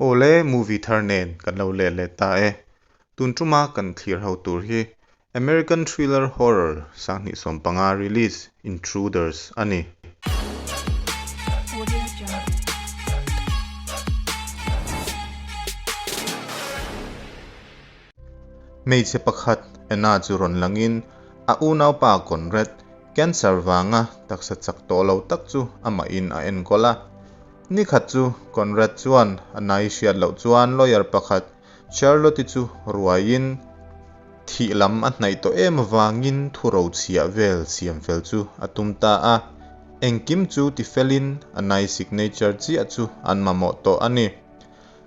Awle, movie thar nen kan lo let leh ta e. Tun tuma kan thlir ho tur hi American thriller horror 2015 release Intruders a ni. Hmeichhe pakhat Anna chu rawn langin a unaupa Conrad cancer vanga taksa chak tawh lo tak chu amahin a enkawl a. Nikhat chu Conrad chuan a nai hriat loh chuan lawyer pakhat Charlotte-i chu ruaiin thih lam a hnaih tawh em avangin thu rochhiah vel siam fel chu a tum ta a. Engkim chu tifelin a nai signature chiah chu an mamawh tawh a ni.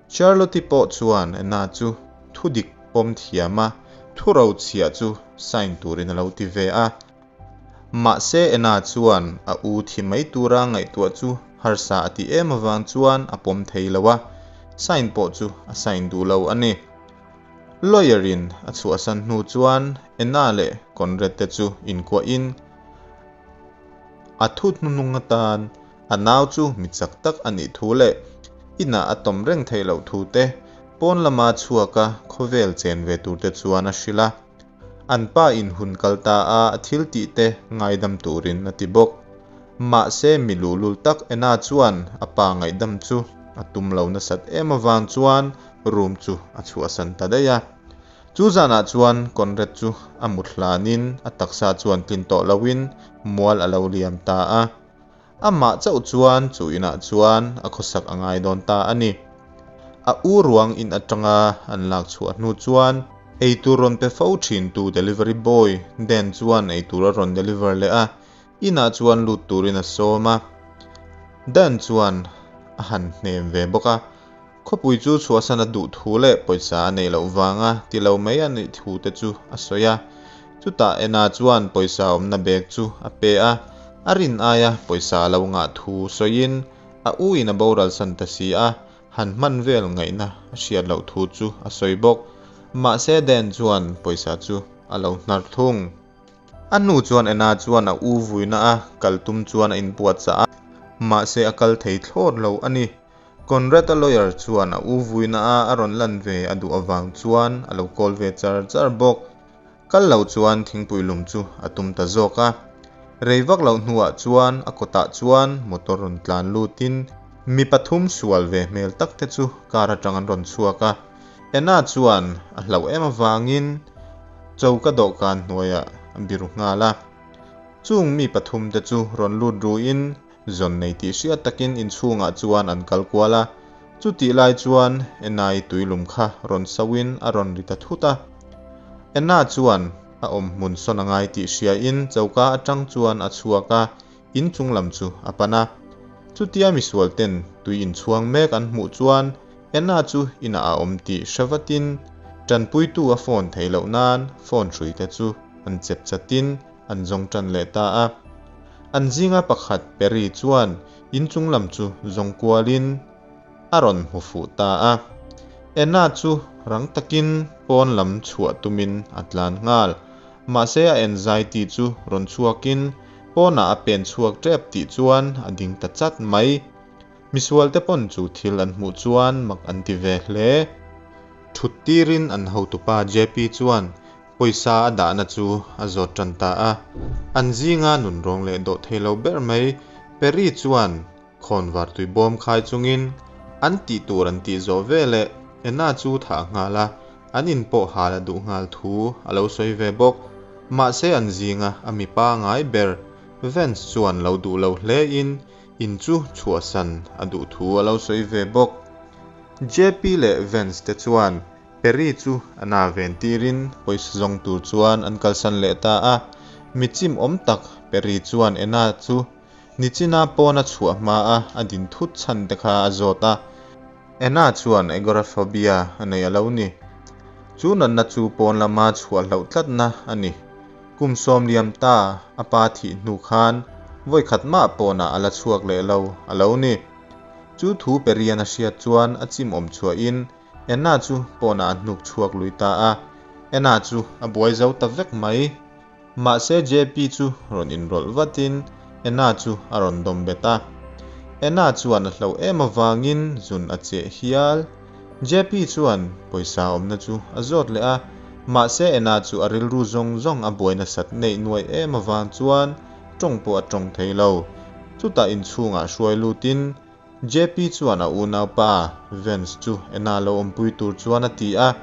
Charlotte-i pawh chuan Anna chu thu dik pawm thiam a, thu rochhiah chu sign turin a lo ti ve a. Mahse Anna chuan a u thi mai tura ngaihtuah chu harsa a tih em avang chuan a pawm thei lo a, sign pawh chu a sign duh lo a ni. Lawyer in a chhuahsan hnu chuan Anna leh Conrad te chu inkuahin a thu hnuhnung atan A nau chu mi chak tak a nih thu leh inah a tawm reng theih loh thu te, pawn lama chhuaka khawvel chen ve tur te chuan a hrilh a. An pa in hun kal ta a a thil tih te ngaidam turin a ti bawk. Mahse mi luhlul tak Anna chuan a pa ngaihdam chu a tum lo nasat em avang chuan room chu a chhuahsan ta daih a. Chu zanah chuan Conrad chu a mut hlanin a taksa chuan tlin tawh loin mual a lo liam ta a. Amah chauh chuan chu inah chuan a khawsak a ngai dawn ta a ni. A u ruang in atanga an lak chhuah hnu chuan eitur rawn pe fo thintu delivery boy Dan chuan eitur a rawn deliver leh a, inah chuan lut turin a sawm a. Dan chuan a han hnem ve bawk a. Khawpui chu chhuahsan a duh thu leh pawisa a neih loh vanga ti lo mai a nih thu te chu a sawi a. Chutah Anna chuan pawisa awmna bag chu a pe a, a rin aia pawisa a lo ngah thu sawiin a u in a boral san ta si a, han hman vel ngaihna a hriat loh thu chu a sawi bawk. Mahse Dan chuan pawisa chu a lo hnar thung. A hnu chuan Anna chuan a u vuina a kal tum chuan a inpuahchah a, mahse a kal thei thlawt lo a ni. Conrad-a lawyer chuan a u vuina a a rawn lan ve a duh avang chuan a lo call ve char char bawk. Kal lo chuan thingpui lum chu a tum ta zawk a. Rei vak loh hnuah chuan a kawtah chuan motor rawn tlan lutin mi pathum sual ve hmel tak te chu car atang an rawn chhuak a. Anna chuan a hlauh em avangin choka dawhkan hnuaiah a biru nghal a. Chung mi pathum te chu rawn lut ruin Zawn nei tih hriat takin inchhungah chuan an kal kual a, chutih lai chuan Anna-i tuilum kha rawn soin a rawn ri ta thut a. Anna chuan a awm hmun sawn a ngai tih hriain choka atang chuan a chhuak a, inchung lam chu a pan a. Chutia misual ten tui inchhuang mek an hmuh chuan Anna chu inah a awm tih hre vatin tanpuitu a phone theih loh nan phone hruite chu an chep chatin an zawng tan leh ta a. An zinga pakhat Perry chuan inchung lam chu zawng kualin a rawn hmu fuh ta a. Anna chu rang takin pawn lam chhuah tumin a tlan nghal. Mahse a anxiety chu rawn chhuakin pawnah a pen chhuak tep tih chuan a ding ta chat mai. Misualte pawn chu thil an hmuh chuan mak an ti ve hle. Thut tirin an hotupa JP chuan Pawisa a dahna chu a zawt tan ta a, an zinga nunrawng leh dawh thei lo ber mai Perry chuan khawnvar tui bawm khai chungin an tih tur an tih zawh ve leh Anna chu thah nghal a, an in pawh hal a duh nghal thu a lo sawi ve bawk. Mahse an zinga a mipa ngai ber Vance chuan lo duh lo hle in in chu chhuahsan a duh thu a lo sawi ve bawk. JP leh Vance te chuan Perry chu a na ven tirin pawisa zawng tur chuan an kalsan leh ta a. Mi chim awm tak Perry chuan Anna chu nichina pawna chhuah hma a a din thut chhan te kha a zawt a. Anna chuan agoraphobia a nei a lo ni. Chu natna chu pawn lama chhuah hlauh tlatna a ni. Kum sawm liam ta a pa thih hnu khan vawikhat mah pawnah a la chhuak leh lo a lo ni. Chu thu Perry-a'n a hriat chuan a chim awm chhuahin Anna chu pawnah a hnuk chhuak lui ta a, Anna chu a buai zo ta vek mai. Mahse JP chu rawn inrawlh vatin Anna chu a rawn dawm bet a. Anna chuan a hloh em avangin zun a cheh hial. JP chuan pawisa awmna chu a zawt leh a, mahse Anna chu a rilru zawng zawng a buai nasat neih nuaih em avang chuan tawng pawh a tawng thei lo. Chutah inchhungah hruai lutin JP chuan a unaupa Vance chu Anna lo awmpui tur chuan a ti a,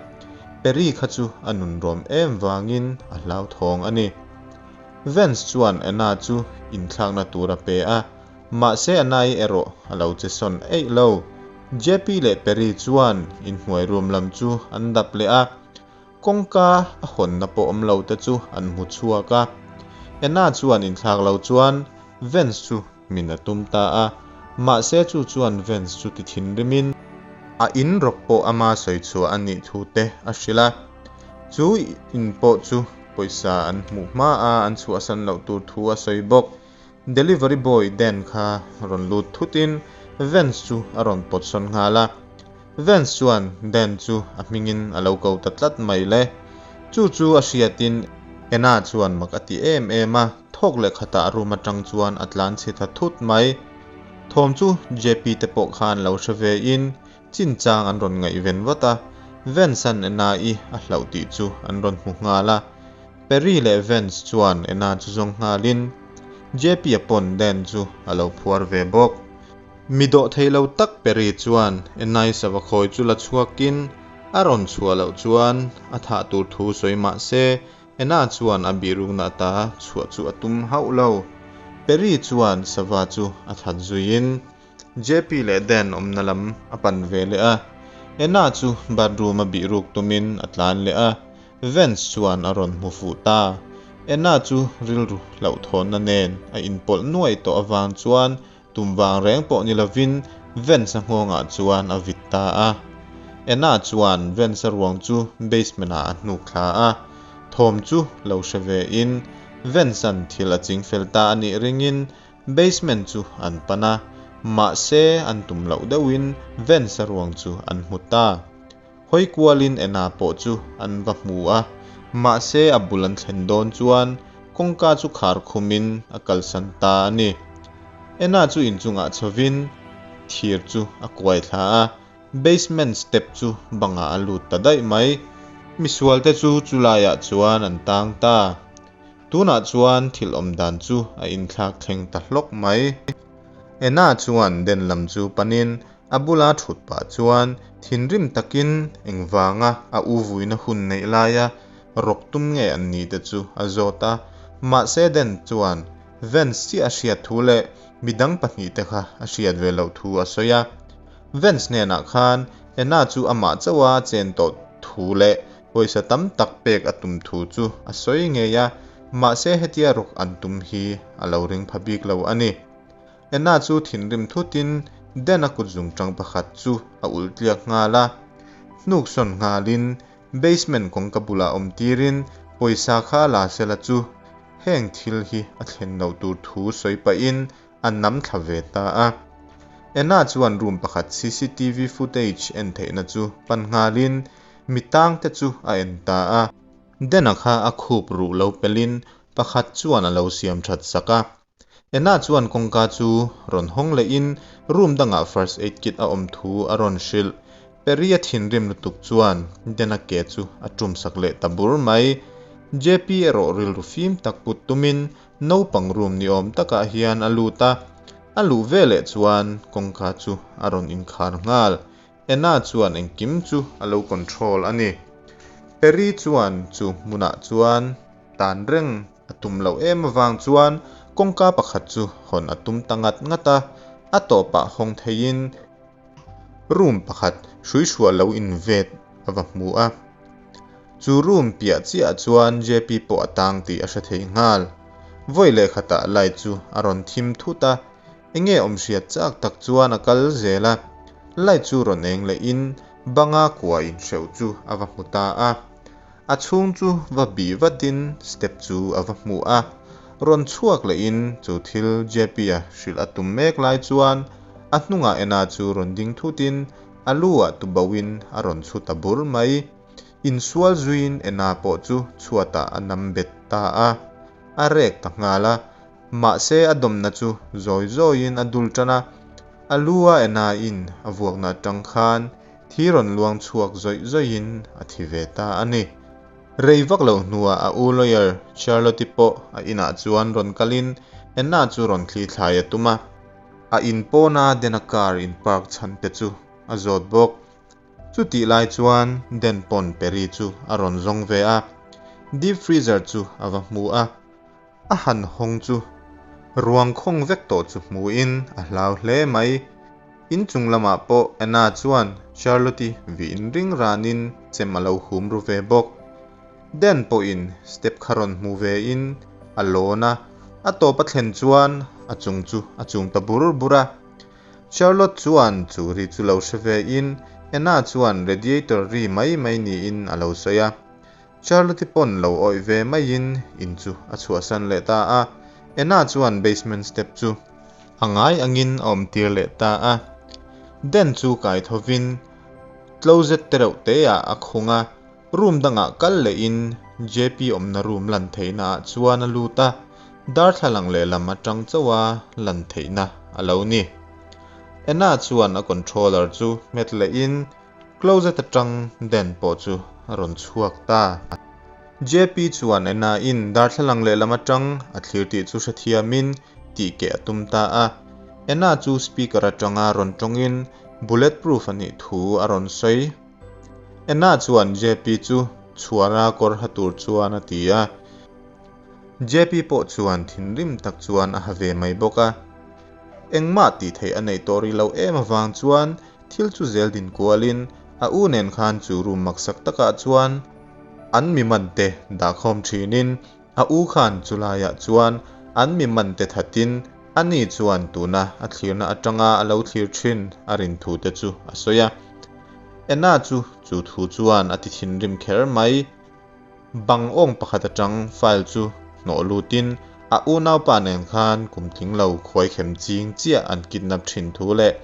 Perry kha chu a nunrawm em vangin a hlauthawng a ni. Vance chuan Anna chu inthlakna tur a pe a, Mahse Anna-i erawh a lo che sawn eih lo. JP leh Perry chuan inhnuai room lam chu an dap leh a, kawngka a hawnna pawh awm lo te chu an hmu chhuak a. Anna chuan inthlak lo chuan Vance chu min a tum ta a, mahse chu chuan Vance chu ti thinrimin a in rawk pawh ama sawi chhuah a nih thu te a hrilh a. Chu in pawh chu pawisa an hmuh hma a an chhuahsan loh tur thu a sawi bawk. Delivery boy Dan kha rawn lut thutin Vance chu a rawn pawt sawn nghal a. Vance chuan Dan chu a hmingin a lo ko ta tlat mai le. Chu chu a hriatin Anna chuan mak a ti em em a, thawk leh khatah room atang chuan a tlan chhe ta thut mai. Thawm chu JP te pawh khan lo hre ve in chinchang an rawn ngaihven vat a, Vance-a'n Anna-i a hlauh tih chu an rawn hmu nghal a. Perry leh Vance chuan Anna chu zawng nghalin JP-a pawn Dan chu a lo phuar ve bawk. Mi dawh thei lo tak Perry chuan Anna-i sava khawi chu la chhuakin a rawn chhuah loh chuan a thah tur thu sawi mah se Anna chuan a bihrukna ata chhuah chu a tum hauh lo. Perry chuan sava chu a that zuiin JP leh Dan awmna lam a pan ve leh a, Anna chu bathroom a bihruk tumin a tlan leh a, Vance chuan a rawn hmu fuh ta. Anna chu rilru hlauhthawnna nen a inpawlh nuai tawh avang chuan tum vang reng pawh ni lovin Vance-a nghawngah chuan a vit ta a. Anna chuan Vance-a ruang chu basement-ah a hnuk thla a, thawm chu lo hre vein Vance-a'n thil a chingfel ta a nih ringin Basement chu an pan a, mahse an tum loh deuhin Vance-a ruang chu an hmu ta. Hawi kualin Anna pawh chu an va hmu a, mahse a bul an thlen dawn chuan kawngka chu khar khumin a kalsan ta a ni. Anna chu inchungah chhovin thir chu a kuai thla a, basement step chu bangah a lut ta daih mai. Misualte chu chulaiah chuan an tang ta. Tunah chuan thil awm dan chu a inthlak thleng ta hlawk mai. Anna chuan den lam chu panin a bula thut pah chuan thinrim takin engvanga a u vuina hun neih laia rawk tum nge an nih te chu a zawt a. Mahse Den chuan Vance chiah a hriat thu leh midang pahnihte kha a hriat ve loh thu a sawi a. Vance hnenah khan Anna chu amah chauha chen tawh thu leh Pawisa tam tak pek a tum thu chu a sawi ngei a, mahse hetia rawk an tum hi a lo ring pha bik lo a ni. Anna chu thinrim thutin Dan-a kut zungtang pakhat chu a ulh tliak nghal a, hnuk sawn nghalin basement kawngka bulah awm tirin pawisa kha la sela chu heng thil hi a thlen loh tur thu sawi pahin a nam thla ve ta a. Anna chuan room pakhat cctv footage en theihna chu pan nghalin Mi tang te chu a en ta a. Dena kha a khup ruh lo pelin pakhat chuan a lo siam that sak a. Ena chuan kawngka chu rawn hawng lehin room dangah first aid kit a awm thu a rawn hrilh. Perry a thinrim lutuk chuan Dena ke chu a tum sak leh ta bur mai. JP erawh rilru fim tak put tumin naupang room ni awm takah hian a lut a. A luh veleh chuan kawngka chu a rawn inkhar nghal. Anna chuan engkim chu a lo control a ni. Perry chuan chu hmunah chuan tan reng a tum loh em avang chuan kawngka pakhat chu hawn a tum ta ngat ngat a, a tawpah hawng theiin room pakhat hruihruah lo invet a va hmu a. Chu room piah chiah chuan JP pawh a tang tih a hre thei nghal. Vawi leh khatah light chu a rawn thim thut a, Enge awm hriat chak tak chuan a kal zel a, light chu rawn eng leh in banga kua inhreuh chu a va hmu ta a. A chhung chu va bih vat in step chu a va hmu a, rawn chhuak leh in chu thil JP-a hrilh a tum mek lai chuan a hnungah Anna chu rawn ding thut in a lu ah tuboh in a rawn chhu ta bur mai. Insual zuiin Anna pawh chu chhuatah a nam bet ta a, a rek ta nghal a. Mahse a dawmna chu zawi zawiin a dul tan a, a lu a Anna-in a vuakna atang khan Thi rawn luang chhuak zawih zawihin a thi ve ta a ni. Rei vak loh hnuah a u lawyer Charlotte-i pawh a inah chuan rawn kalin Anna chu rawn thli thlai a tum a. A in pawna Den-a car in park chhan te chu a zawt bawk. Chutih lai chuan Den pawn Perry chu a rawn zawng ve a, deep freezer chu a va hmu a. A han hawng chu ruang khawng vek tawh chu hmuin a hlau hle mai. In chung lamah pawh Anna chuan Charlotte-i vih inring ranin chem a lo hum ru ve bawk. Dan pawhin step kha rawn hmu vein a lawn a, a tawp a thlen chuan a chung chu a chum ta bur bur a. Charlotte chuan chu ri chu lo hre vein Anna chuan radiator ri mai mai niin a lo sawi a. Charlotte pawn lo awih ve maiin in chu a chhuahsan leh ta a, Anna chuan basement step chu a ngai angin a awm tir leh ta a. Dan chu kai thovin closet te reuh te ah a khung a, room dangah kal lehin JP awmna room lan theihna ah chuan a lut a, darthlalang lehlam atang chauha lan theihna a lo ni. Anna chuan a controller chu hmet lehin Closet atang Dan pawh chu a rawn chhuak ta. JP chuan Anna in darthlalang lehlam atang a thlir tih chu hrethiamin tih keh a tum ta a. Anna chu speaker atanga rawn tawngin bullet proof a nih thu a rawn sawi. Anna chuan JP chu chhuara kawr ha tur chuan a ti a. JP pawh chuan thinrim tak chuan a ha ve mai bawk a. Engmah tih theih a neih tawh rih loh em avang chuan Thil chu zel din kualin a u nen khan chu room maksak takah chuan an mi man te dahkhawm thinin a u khan chulaiah chuan an mi man te thatin a ni chuan tuna a thlirna atanga a lo thlir thin a rin thu te chu a sawi a. Anna chu chu thu chuan a ti thinrim kher mai. Bang awng pakhat atang file chu hnawh lutin a unaupa nen khan kum tling lo khuaikhem ching chiah an kidnap thin thu leh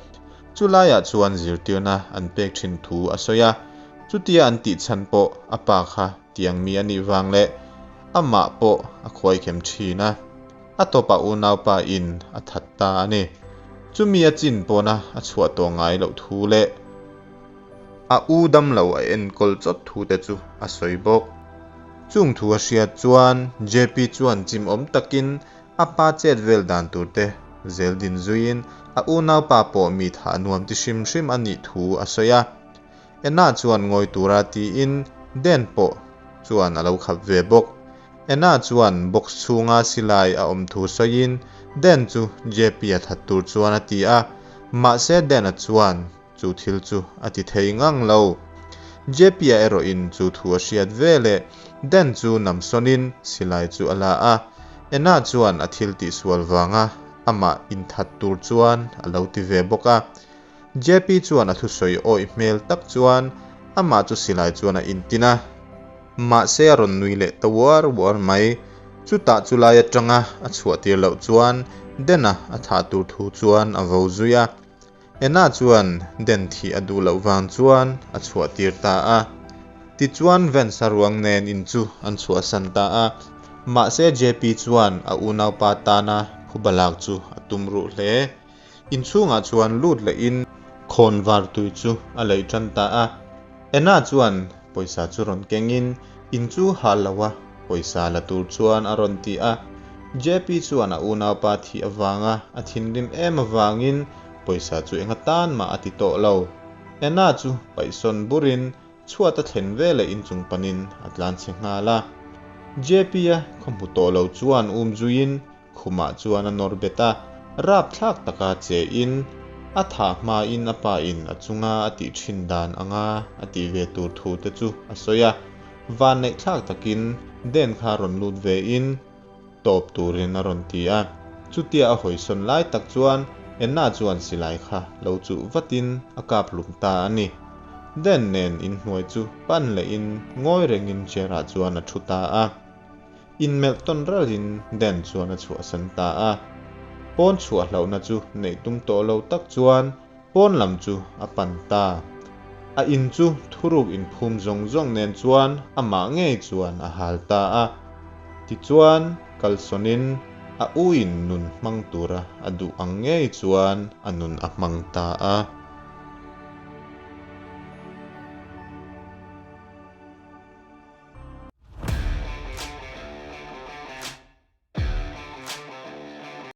chu laiah chuan zirtirna an pek thin thu a sawi a, chutia an tih chhan pawh a pa kha tiang mi a nih vang leh amah pawh a khuaikhem thin a, a tawpah unaupa in a that ta a ni. Chumi a chin pawna a chhuah tawh ngai loh thu leh. A u damlo a enkawl chawt thu te chu a sawi bawk. Chung thu a hriat chuan JP chuan chimawm takin a pa chet vel dan tur te zel din zuiin a unaupa pawh mi thah nuam ti hrim hrim a nih thu a sawi a. Anna chuan ngawi tura tiin Dan pawh chuan a lo khap ve bawk. Anna chuan box chhunga silai a awm thu sawiin Dan chu JP-a that tur chuan a ti a, mahse Dan-a chuan Chu thil chu a ti thei ngang lo. JP-a erawhin chu thu a hriat ve leh Dan chu namsawnin silai chu a la a. Anna chuan a thil tihsual vanga amah inthat tur chuan a lo ti ve bawk a. JP chuan a thusawi awih hmel tak chuan amah chu silai chuan a intin a. Mahse a rawn nui leh ta uar uar mai. Chutah chulai atanga a chhuahtir loh chuan Dan-a a thah tur thu chuan a vo zui a. Anna chuan Den thih a duh loh vang chuan a chhuah tir ta a. Tichuan Vance-a ruang nen in chu an chhuahsan ta a. Mahse JP chuan a unaupa tana phuba lak chu a tum ruh hle. Inchhungah chuan lut lehin khawnvar tui chu a leih tan ta a. Anna chuan pawisa chu rawn kengin in chu hal lo a, pawisa la tur chuan a rawn ti a. JP chuan a unaupa thih avanga a thinrim em avangin pawisa chu enga tan mah a ti tawh lo. Anna chu paihsawn burin chhuat a thlen veleh inchung panin a tlanchhe nghal a. JP-a khaw hmu tawh lo chuan um zuiin Khumah chuan a nawr bet a, rapthlak taka che in a thah hmain a pa in a chunga a tih thin dan anga a tih ve tur thu te chu a sawi a. Vanneihthlak takin Den kha rawn lut ve in tawp turin a rawn ti a. Chutia a hawisawn lai tak chuan Enna chuan silai kha lo chuh vatin a kap hlum ta a ni. Den nen inhnuai chu pan lehin ngawi rengin chair ah chuan a thu ta a. Inmelh tawn ralhin Dan chuan a chhuahsan ta a. Pawn chhuah hlauhna chu neih tum tawh lo tak chuan pawn lam chu a pan ta. A in chu thuruk inphum zawng zawng nen chuan amah ngei chuan a hal ta a. Tichuan, kalsawnin a uin nun hmang tura a duh ang ngei chuan a nun a hmang ta a.